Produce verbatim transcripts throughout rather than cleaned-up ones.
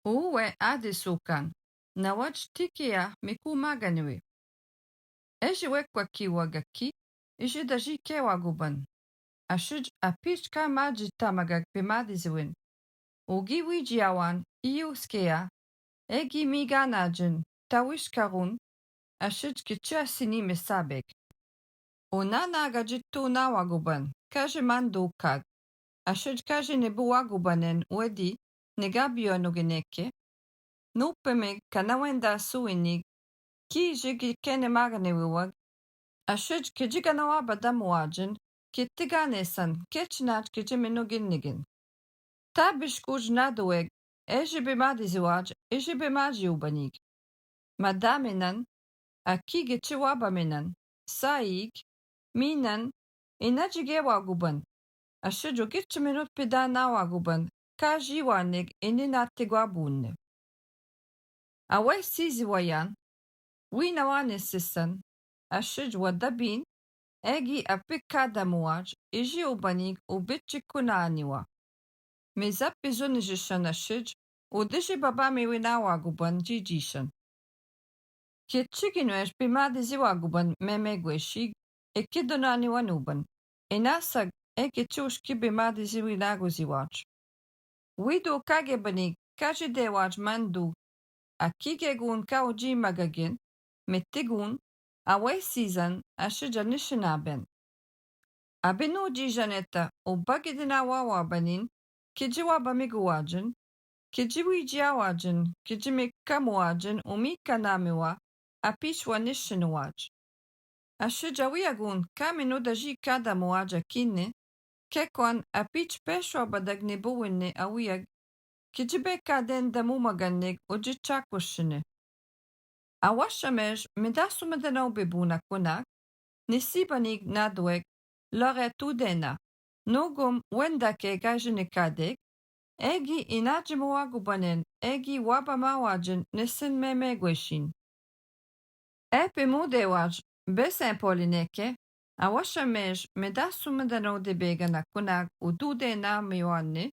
Uwe adi sukan, na wadž tikija mi ku maganiwi. Eži wekwa ki wagaki, iži daži ke waguban. Ašidž apička madži tamagak bi madiziwin. Ugi widži awan, iu skeja, egi mi ganađin, tawiškarun, ašidž ki čija sini mi sabek. Una nagađi tu na waguban, kaži man dukag. Ašidž kaži ni bu wagubanen wedi, ni gabio nugi neke. Nupe mi kana wenda suinig, ki žigi kene maganiwi wag. Ašidž ki džiga na waba damuwađin, ki tiga nesan, kečinač ki džimi nugi nigin. Tabiškuđ na dueg, eži bi madiziwađ, iži bi madži ubanig. Ma daminan, aki gi či waba minan, sa ig, minan, ina džige waguban. Ašidž ugi či minut pida na waguban, ka žiwanig ini na tigwa bunne. Awe sizi wajan, wina wane sisan, ašidž wa dabin, egi apik ka damuwađ, iži ubanig u biči kuna aniwa. Mi zapi zunižišan ašidž, u diži baba mi wina waguban džidžišan. Ki čigin weš bi madizi waguban me megwešig, e ki dona ni wanuban. E nasag, e ki čuški bi madizi wina guziwač. Widu kage banig, kaži dewač mandu, a kige gun ka uđi magagin, me tigun, awe sizan, ašidž aniš na ben. Abi nu džižan eta, u bagidina wawa banin, ki dži waba mi guwađin, ki dži widži awađin, ki dži mi kamuwađin, u mi kanamiwa, apič wa nišin wađ. Ašidž awijagun, ka minu daži ka damuwađ akinne, kekwan apič pešwa badagni buwinne awijag, ki dži be ka den damu magannig u dži čakušine. Awaša meš, mi da sumedena ubi buna kunak, nisi banig na dueg, lore tu dena, nugum wenda ke gajžine kadek, egi inađi mu wagubanen, egi waba mawađin nisin me megwešin. Epi mu dewađ, besen polineke, awaša meš, mi da sumedena u debega na kunak u du dena mi wanne,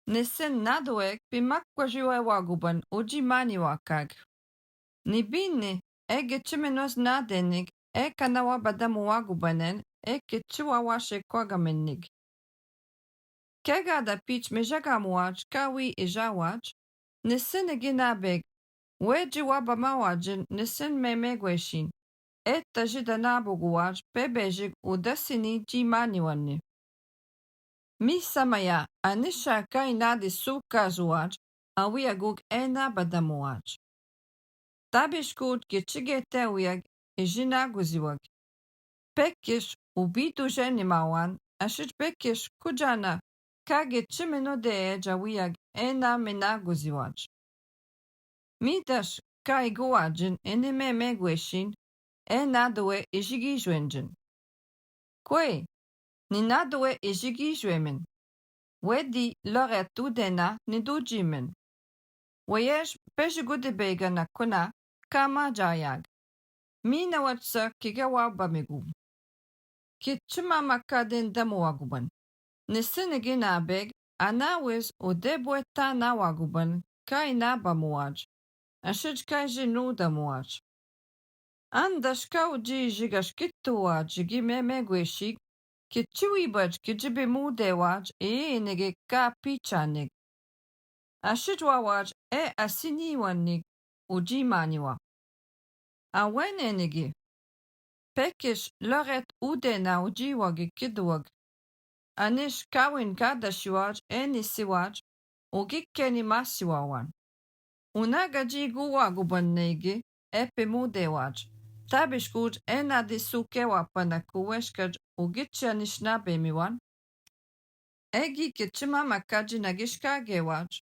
nisin na dueg bi makwaži we waguban u dži mani wakag. Ni binni, egi či minos na denig, e kana waba damu wagubanen, e ki či wawaše kwagamennig. Kega da pič mi žagamuwač, ka wi ižawač, nisin igi na beg, wedži waba mawađin, nisin me megwešin, e taži da na buguwač, pe bežig u dasini dži mani wanne. Mi samaja, aniša ka inadi su kazuwač, awijagug e na badamuwač. Tabiškuđ ki čige te awijag, iži na guziwag. Pekiš u bi duženi mawan, ašidž pekiš kudžana, kage či minu de edž awijag, e na mi na guziwač. Mi daš ka iguwađin, ini me megwešin, e na due ižigižwenđin. Kwe, ni na due ižigižwemin. Wedi lore tu dena ni duđimin. Weješ peži gudi bega na kuna, ka mađa jag. Mi na wačsa ki ga waba mi gum. Ki či mama ka den damu waguban. Nisin igi na beg, a na wiz u de bue ta na waguban, ka ina bamuwađ. Ašidž ka iži nu damuwađ. Andaš ka uđi žigaš kituwađ, žigi me megwešig, ki či wi bađ, ki dži bi mu dewađ, i inigi ka pičanig. Ašidž wawađ, e asiniwannig, uđi maniwa. Awen enigi. Pekiš loret udena uđiwagi kidwag. Aniš kawin ka dašiwađ, e nisiwađ, ugi keni masiwawan. Una gadži gu waguban negi, epi mu dewađ. Tabiškuđ e na di suke wapana ku weškađ ugi či aniš na bemiwan. Egi ki či mama kadži na giška gewađ.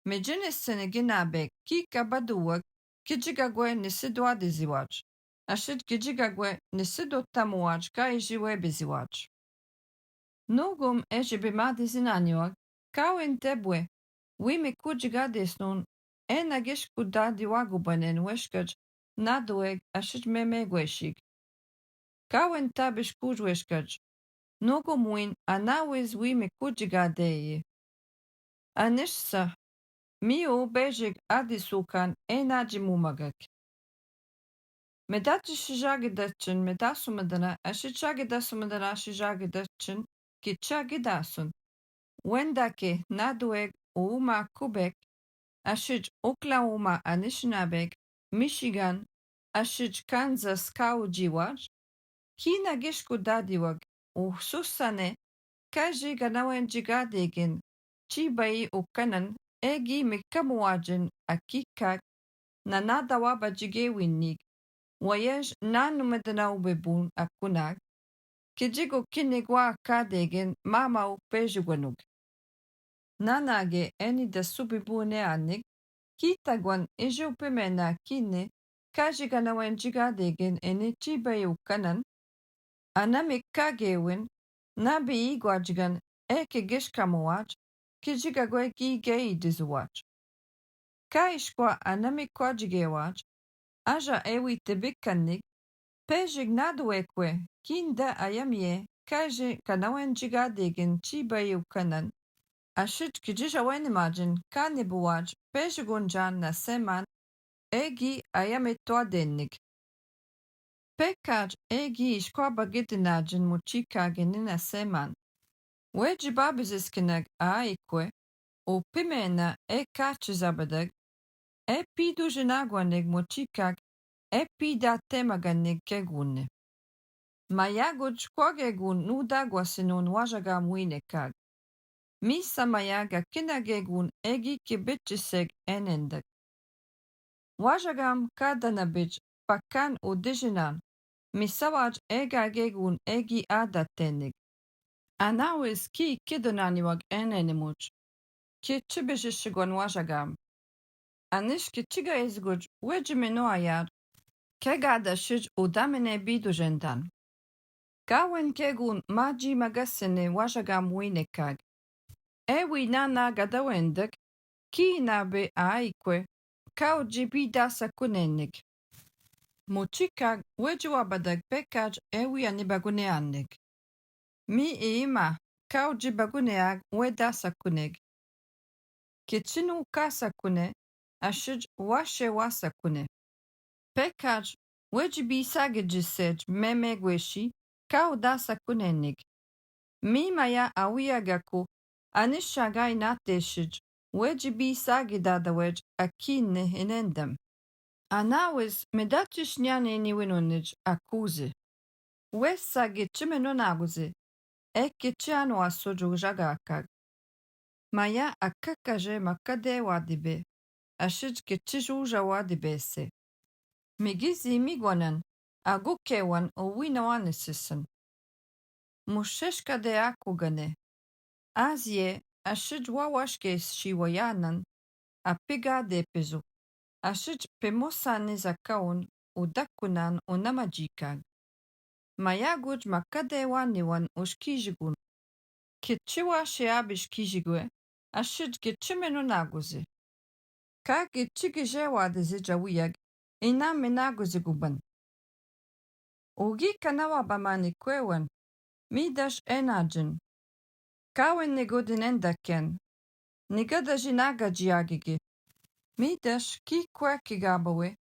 Međini sini gina beg, ki ka baduwag, ki džiga gwe nisi dua diziwađ. Ašidž ki džiga gwe nisi dua tamuwađ, ka iži we biziwađ. Nugum eži bi ma dizinaniwag, kawin te bwe, wi mi ku džiga desnun, e na gišku dadi wagubanen weškađ, na dueg, ašidž me megwešig. Kawin tabiškuđ weškađ, nugum win, a na wiz wi mi ku džiga deji. Aniš sa, mi u bežik adi sukan e nadži mumagak. Me dači šižagi dačin, me dasu mdana, ašit šagi dasu mdana šižagi dačin, ki čagi dasun. Wendake, Nadueg, Uma, Kubek, ašit Oklahoma, Anishinabek, Michigan, ašit Kansas, kau džiwač, kina geško dadiwag, u susane, kaži ganawen džigadegen, čibai u kanan, egi mi kamuwađen, akikak, na nada waba džige winnik, wajež nanu mdana u bebun, akunag, ki džigo kini gwa kadegen, mama u pežigwanug. Nanage eni da subi bune annik, kita gwan ižu pimena kini, kaži ganawen džigadegen eni čibai u kanan, anami kagewin, nabi igwađgan, eke geškamuwač, ki džiga gwe ki gei dizuwač. Ka iškwa anami kwa džigewač, aža ewi tibik kannik, pežik Naduekwe, kinda ajamie, kaži ganawen džigadegen čibai u kanan, ašit ki džiža wenimađen, kani buwač, pežigun džan na seman, egi ajami twadennik. Pekač egi iškwa bagidinađen mučikage nina seman. Wedži babiziskina ajikwe, u pimena e kači zabadag, e pidužinagwannik mučikak, e pida temaganik kegunni. Maja guč kwagegun nu dagwasinun wažagam winikag. Mi sa maja ga kinagegun egi ki bičiseg enendak. Wažagam kadana bič pakan u dižinan, mi sawač egagegun egi adatenik. Anawis ki kidonaniwag enenimuč. Ki čibižišigwan wažagam. Aniš ki čiga izguč wedži mino ajar, kega da šič u damine bidužendan. Kawin kegun madži magasini wažagam winikag. Ewi nana gadawendak, kina bi ajikwe, kau dži bi dasa kunenik. Mučikag wedži wabadag pekač ewi ani baguneannik. Mi i ima, kau dži baguneag we dasa kunek. Ki činu kasa kune, ašit waše wasa kune. Pekač, wedži bi sagi dži seč me me gweši, kau dasa kunenik. Mi maja awija gaku, aniša gaj natešič, wedži bi sagi dada wedž akine hinendam. Anawis me dačiš njani ni winunidž akuzi. Wes sagi čime no naguzi, eki čan wasu džuža gakag. Maja akakaže ma kade wadibe, ašit ki čižuža wadibe se. Mi gizi mi gwanan, agu kewan u wina wani sisin. Mu šeška de akugane. Azje, ašit wawaške ši wajanan, a piga de pizu. Ašit pi musani zakaun, u dakunan u namadžikag. Maja guč ma kade wani wan u škižigun. Ki čiwa še abi škižigwe, ašit ki čime no naguzi. Ka ki čigi žewa de zidža wijag, i nami naguzi guban. Ugi kanawa ba mani kwewan, mi daš enađin. Kawin ni gudin endaken, ni gada žinaga dži agigi. Mi daš ki kweki gabawi,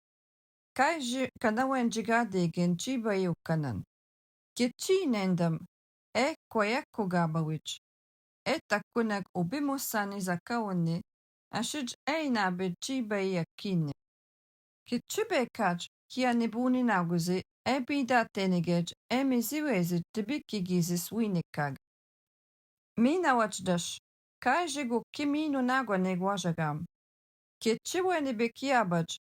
kaj ži kanawen dži gadegen dži baji u kanan. Ki činendam, e kwejako gabawič. E takunak ubi musani zakawni, ašidž e inabi dži baji akini. Ki čibe kač, ki ani buni naguzi, e bida tenigedž, e mi ziwezi tibiki gizis winikag. Mi nawačdaš, kaj žigu ki minu nagwani gwažagam. Ki čiweni bi ki abadž,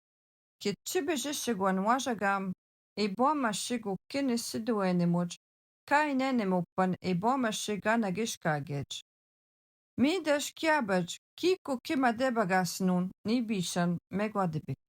ki čibe žišigwan wažagam, i boma šigu kini siduweni mudž, kaj neni mukpan i boma šiga nagiškagedž. Mi daš ki abadž, kiku ki ma debagasnun, ni bišan me gwadibi.